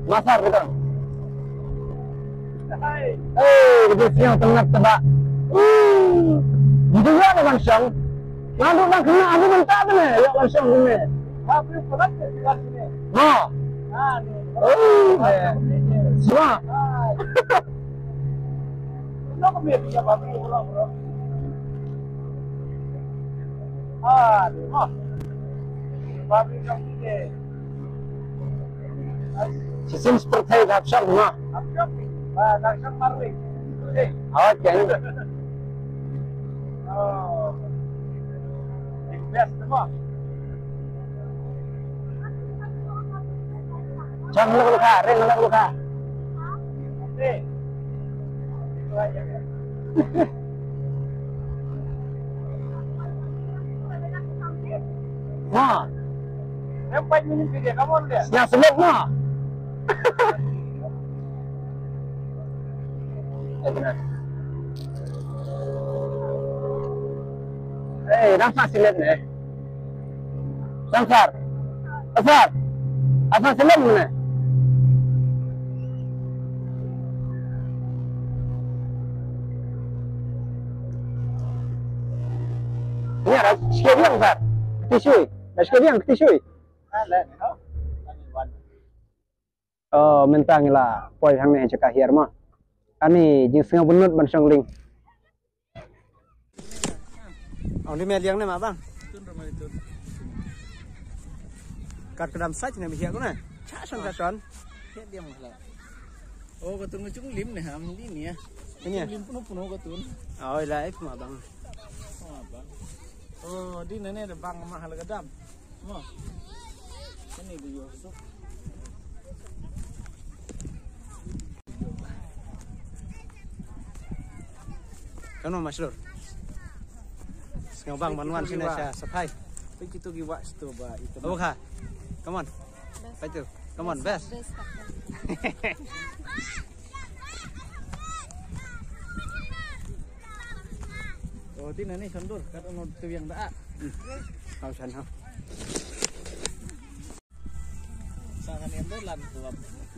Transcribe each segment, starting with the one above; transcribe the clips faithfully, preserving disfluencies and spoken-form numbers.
Masar betul. Eh, kita siang tengah tebak. Hmm. Gitu ya, Bang Syong. Lalu nak kena ada bentak tu ni. Ya, Bang Syong ni. Ha. Oh, eh. Semua. Shisien shi pyrthei ka hap shong ma. Hap shong. Ba, ka shong marwei. Hawai kan. Oh. Best ma. Shong luk luk ha, ring luk luk ha. Eh. Ha. Em, pait minit ke dia, come on dia. Sñiaw selip ma. Eh, nampak selip ni. Samsar. Asar. Asar selip mana? Ini ada sikit biang, Sar. Tisui. Ada sikit biang, tisui. Oh, mynta ngi la poi hangne jaka hiar ma. Ani jingsngew bynnud ban shong lieng. Ong di me liang ne ma bang. Kat kedam sach ne bihiak ne. Cha shon cha shon. Oh, katun ngujung lim ne ham di ni ya. Ini ya. Lim puno puno katun. Oh, ila ip ma bang. Oh, di ne ne bang ma hal kedam. Mo. Ini di Yusuf. Kano mashlur. Sngewbang ban wan sini sha saphai. Peki tu gi wak situ ba itu. Abu kha. Come on. Paitu. Come on, best. Oh, tina ni sandur kat ono tu yang dak. Hau san hau. Sangan yang dolan tu.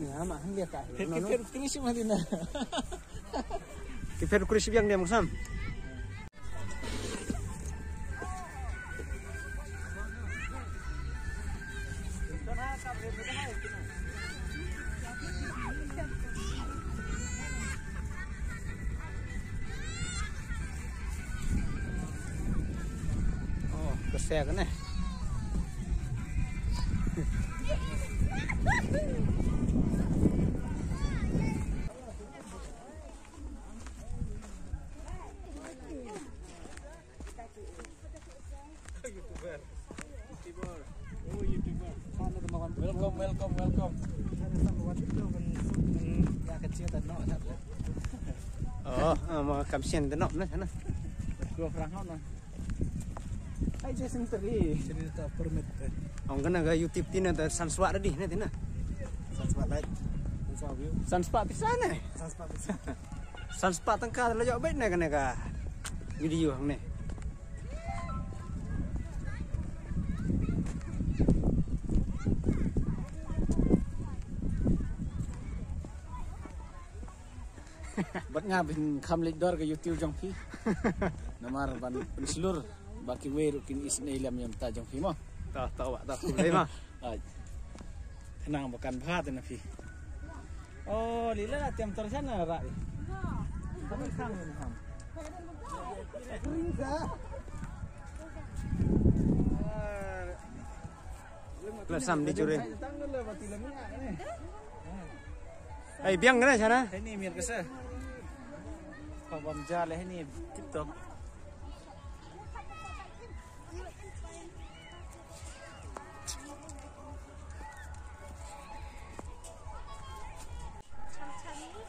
Ya, mah dia tak. Kita kris mah tina. Kita kris yang dia maksam. Oh, ka se kane. Welcome, welcome, welcome. Oh, ah, ma kam sien de nok na sana. Ko frang hau na. Ai je sentri. Sentri ta permit. Ong kana ga YouTube tina ta sanswa ready na tina. Sanswa like. Sanswa view. Sanswa pisa na. Sanswa pisa. Sanswa tangka la jok bait na kana ga video hangne. Bad nga bin kham leit dor ka YouTube jong phi. Namar ban pynshlur ba kiwei ruh kin isynei lem ïa mynta jong phi mo. Ta ta wa ta kumlei ma. Ai. Khnang ba kan bha te na phi. Oh, lila tem ter sana ra. Kami sang ni ham. La sam di juring. Ai biang kena sana. Ini mir kesa. Pabam jale ini TikTok.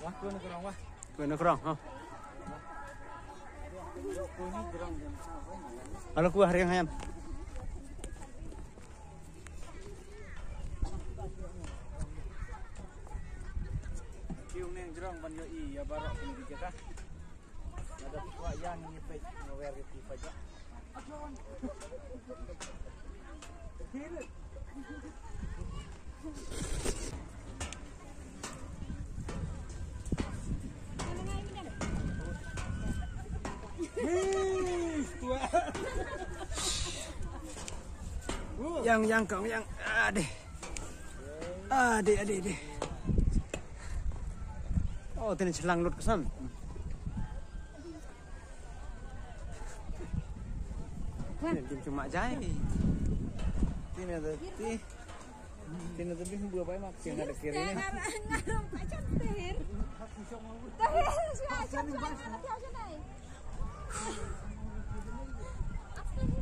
Wah, kena kerong wah. Kena kerong, ha. Kalau kuah ring ayam. Kiung neng jerong ban yo i ya barak pun di jaka. Ada kuah yang ni pek ngawer di pajak. Kiri. Yang, yang, kong, yang. Ade. Ade, ade, ade. Oh, tene chelang lut kesan. Tene dim cuma jai. Tene ada ti. Tene ada dim buah bai mak. Tene ada kiri ni.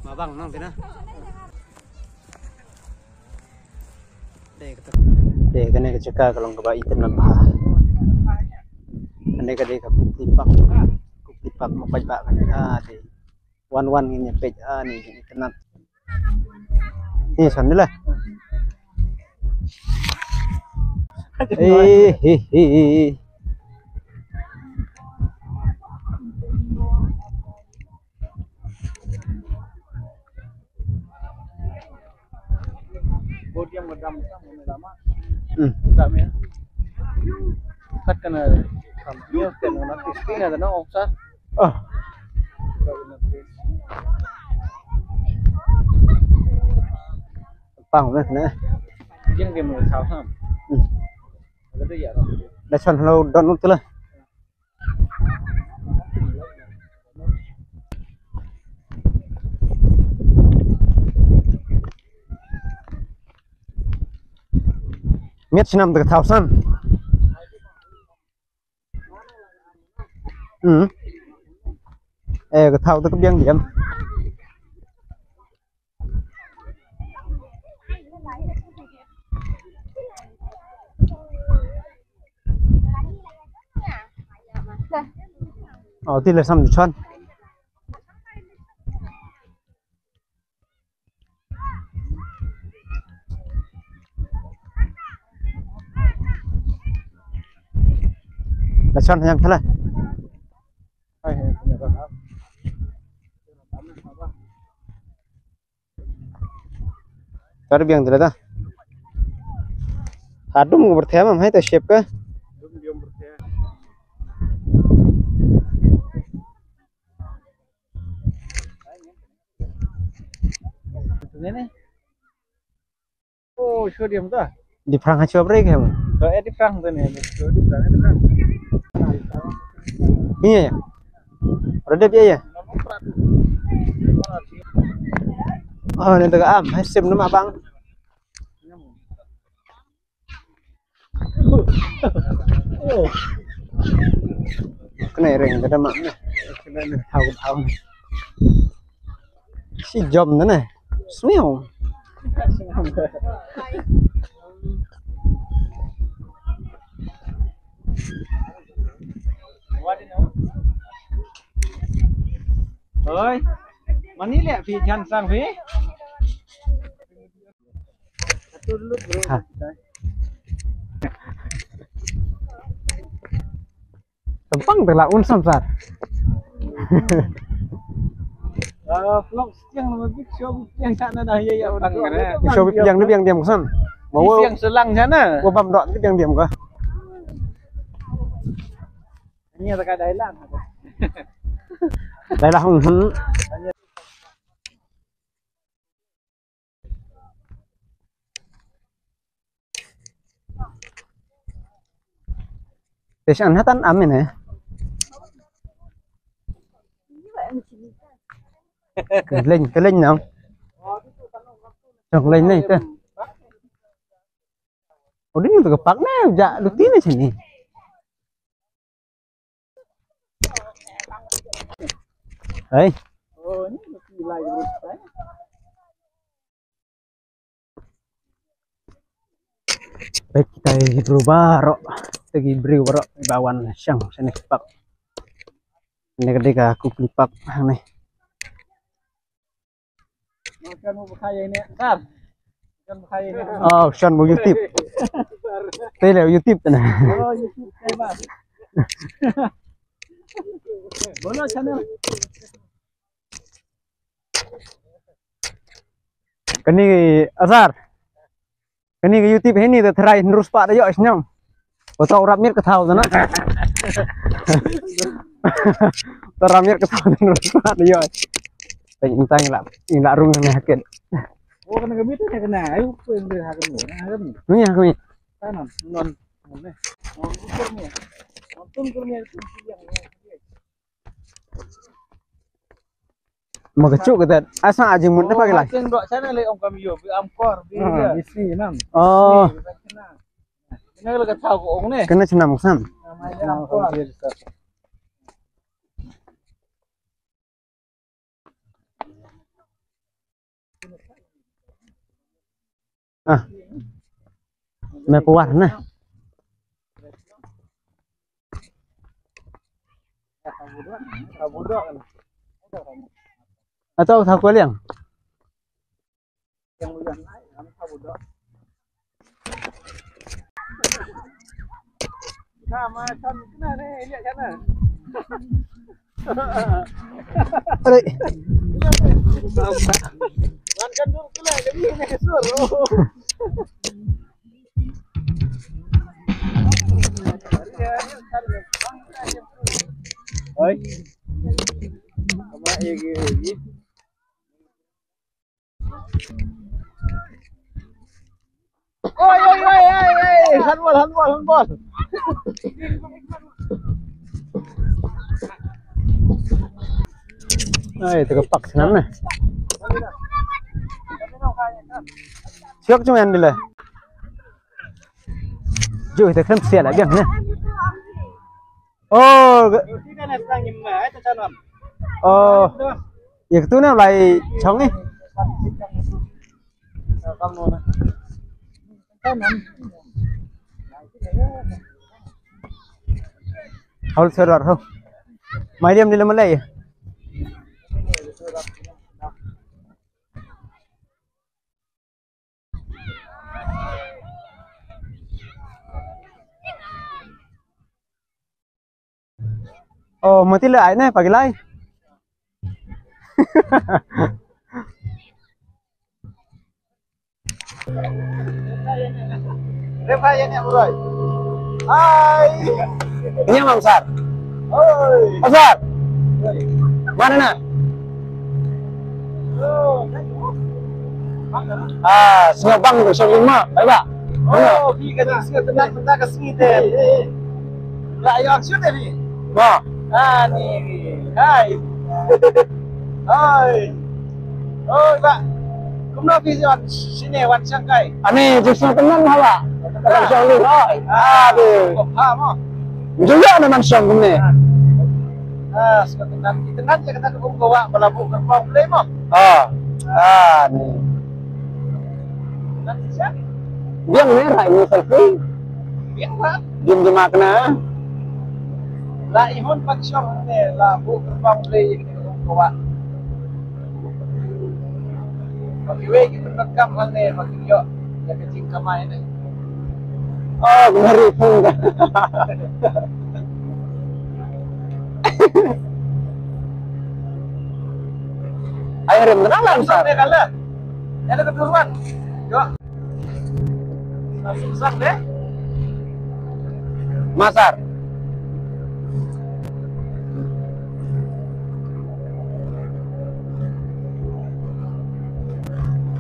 Mabang nang tina. Dei kata. Dei kane ka jaka ka long kaba itynnat bha. Kane ka dei ka Kukli Park. Kukli Park ma pait ba kane. Ah, dei. Wan wan ngin ïa peit. Ah, ni itynnat. Ni san ni lah. Eh, he, he. Hmm. Kat kana kam. Yo kan na Kristina da na ongsa. Ah. Pang na na. Jing dia mau tahu ham. Hmm. Ada ya. Dah san lo don tu lah. Miat shnam te ka thaw san. Hmm. Eh, ka thaw te ka biang diam. Oh, ti le sam ju chon. La chon yang thala. Ka biang dula ta. Hadum ka berthem am hai ta shep ka. Ni ni. Oh, sodium tu. Di Prang ha chuap rei ke. Tu eh di Prang tu ni. Di Prang, di Prang. Iya ya. Rada biaya. Oh, ni tu ka am. Hai sim nama bang. Kane ring ka dama ne. Kane ne thaw thaw ne. Si jom ne ne. Sniaw. Oi. Mani le phi jan sang phi. Ha. Tebang te la un samsar. Ah, vlog siang nama big show big siang tak nada ya ya orang kan. Show big siang ni biang diam kesan. Mau siang selang sana. Mau bam dok ni biang diam ke. Ini ada kadai lang. Dai lang. Hmm. Te shan hatan amen eh. Kyleng, kyleng nang. Jong kyleng ne te. Odin tu ka park ne ja luti ne sini. Hai. Baik, kita hidup baru. Lagi beri baru bawan siang sini pak. Ini kedai aku kelipak nih. Oh, shan mo YouTube. Tele YouTube na. Oh, YouTube kay ba. Bolo channel. Kani asar. Kani ka YouTube hini ta thrai hynriew spah da ïoh snem. Ko to rap miet ka thaw na. To rap miet ka thaw hynriew spah da ïoh. Tang tang la, la rung ne haket. Oh, kane ka mih te kane. Ayo, ko yang dia ha kane. Ha kane. Ni ha kane. Kanan, non, non ne. Non ukur ne. Non tun kur ne, tun siang ne. Ma ka chuh ka tet. Asa ajing mut ne pa ki lai. Teng dok sana le ong kam yo, bi am kor, bi. Ah, ya. Bisi nan. Oh. Bisi, bi sana. Ina la ka thaw ko ong ne. Kane chnam ka sam. Nama ya am kor. Ah. Me puar na. Atau thaw ko liang. Are. Oi. Oi, oi, oi, oi, oi. Handball, handball, handball. Ai, te ka pak snam ne. Siok chung yan dile. Ju te khlem sia la biang ne. Oh, ga- oh. Ïa katu ne u lai chong eh. Haul seror ho. Mai diam di lemon lai. Oh, mati le ai ne, pagi lai. Hai. Ini Mam Sar. Oi. Mam Sar. Mana na? Ah, sngewbang tu sngewbang ma, bai ba. Oh, phi ka sngewtynnat mynta ka sngi te. La ïoh shu te phi. Ba. Ah, ni. Hai. Hai. Oi ba. Kumno phi wan shane wan shangkai? Ani jingshang tymmen haba. Wan shong ni. Ah, de. Ko pha mo. Ju ïa na man shong kumne. Ah, sngewtynnat. Tynnat ïa kata ka bung ka wah ba la buh kyrpang Blei mo. Ah. Ah, ni. Biang ne rai ni selfie. Biang ba. Jim jima kena. La ihun pat shong ne la buh kyrpang Blei ïa kata ka bung ka wah. Ba kiwei ki pyndonkam hangne ba ki ïoh ïa ka jingkamai ne. Oh, kumari pun. Ai rim na lan sa. Ane kala. Ane ka turwan. Ïoh. Masar.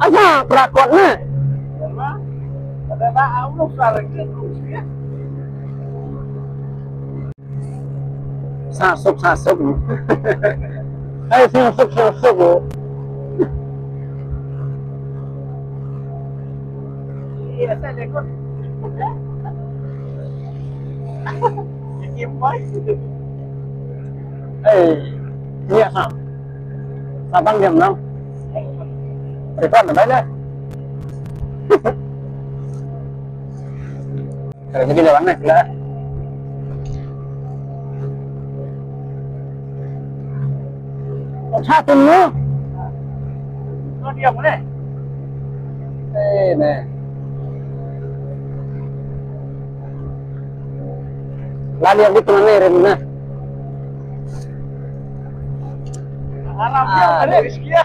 Asa prakot ne. Sah suk, sah suk. Ai, sah suk, sah suk. Ai, ïa sah. Sabang diam nang. Record na bai le. Kare jadi lewat nih, lah. Satu no. Kau diam boleh? Eh, nih. Lali yang itu mana, Rin, nah? Alam dia, ah, boleh, Rizky, ya.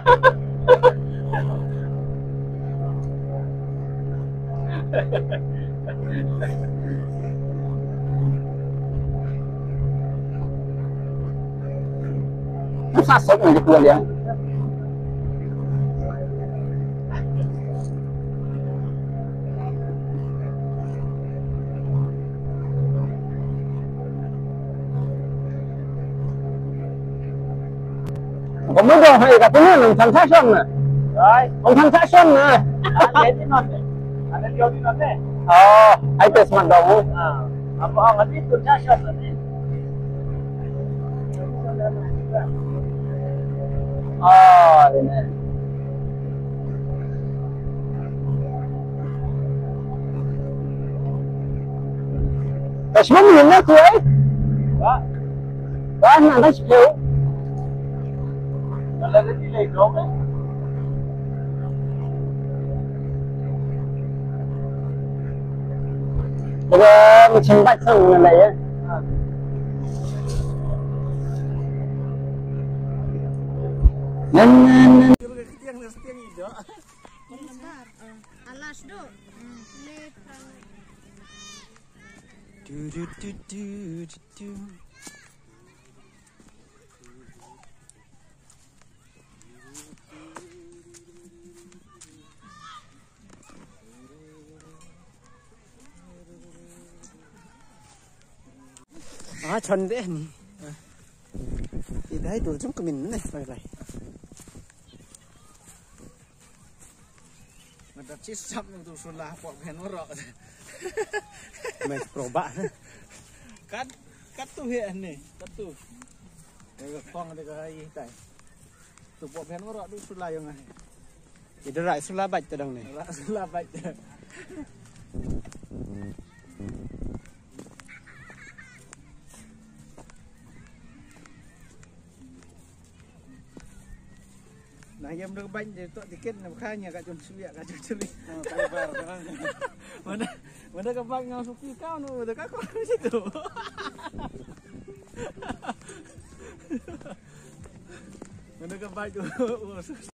Sasok ni dia. Ko mo do hai ka tu ne nang than sa shon na. Ai. Nang than sa shon na. Ada di non ne. Ada di non ne. Oh, ai tes man do mo. Ah, apa ang ati tu sa shon ne. Ah, ini. Ka shim ïa na tu ai. Ba. Ba na ka shim. Ka la ka ti lai dong eh. Ba ka shim ba shim na lai eh. Nan nan nan. Alas do. Lip. Du, du, du, du, du, du. Ah, chon de ni. Idai dul jong kemin ne, bye bye. Nga da chisap nang tu sula pok ben warok. Mai proba. Kat, kat tu he ne, kat tu. Ega phong de ka i tai. Tu pok ben warok tu sula yong ai. Ida rai sula bait tadang ne. Rai sula bait. Na yam da bang je tok tiket na kha nya ka jom suya ka jom suli. Mana, mana ka bang ngau suki kau no, mana ka kau situ. Mana ka bang tu.